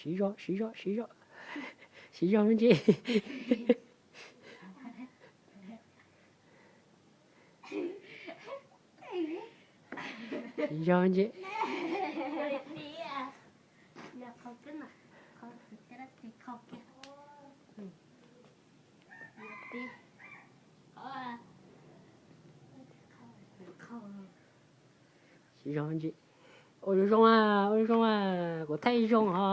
Siv zog, siv zog, siv zog. Siv zog me ntsis. Siv zog me ntsis. Siv zog me ntsis. Ua zoo zoo, ua zoo zoo, kuv thaij zoo ho.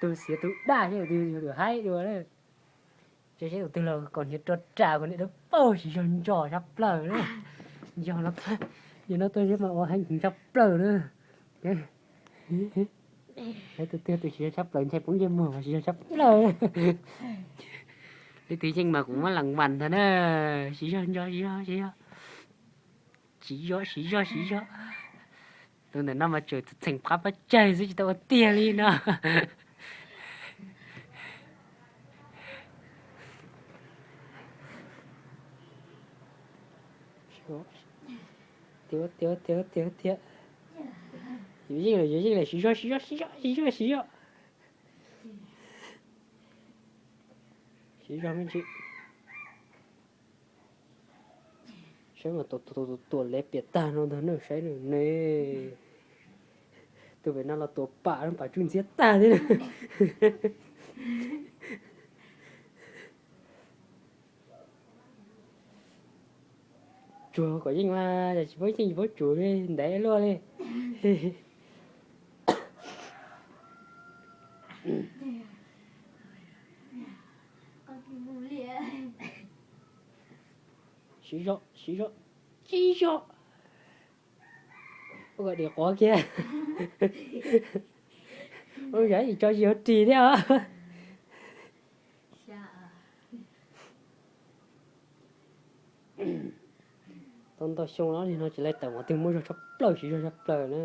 Tus xiav tus daj thiab tus haib dua lawm. Saib tus twg los kom hniav rua ras, kom hniav dawb paug, siv zog ntso tshaj plaws na. Yog no, yog no tuaj seb mas ua heev tshaj plaws na. Saib tus twg tus siv zog tshaj plaws, ntshai poob ntsej muag mas siv zog tshaj plaws. Leej twg yeej mas kuv muab las vas ntag na. Siv zog ntso, siv zog, siv zog. Siv zog, siv zog, siv zog. Tus ntawm no mas tseem txheem qab pab tsawg xwb tsis tau ua tiag li no. Tiag, tiag, tiag, tiag, tiag. Yuav yeej lawm, yuav yeej lawm, siv zog, siv zog, siv zog, siv zog, siv zog. Siv zog me ntsis. Saib mas tus tuam lev piam tag no ntag na, saib ne. Tus pem no los tuam pam, pam tsuj ntxiab tag thiab na. Tsuag kom yeej mas, yog tsis paub yeej tsis paub tsuag li, ntev luaj li. Siv zog, siv zog, siv zog. Ua kom dim quav kiag. Ua yam tsis tso zis ua ris thiab os. Tau ntau xyoo los li no tsis laib tawm mov twg muaj zog tshaj plaws, siv zog tshaj plaws na.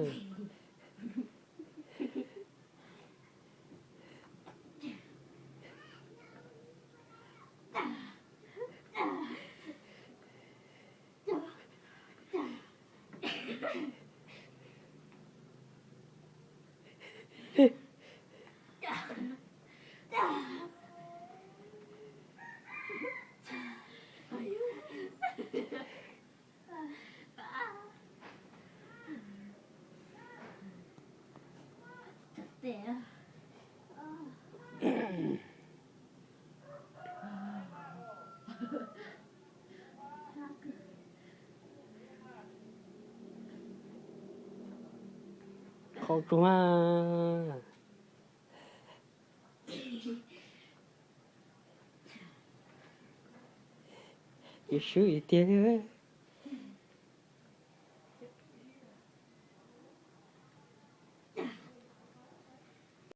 Qhov tsuag mas. Yuav swb ib tiag li.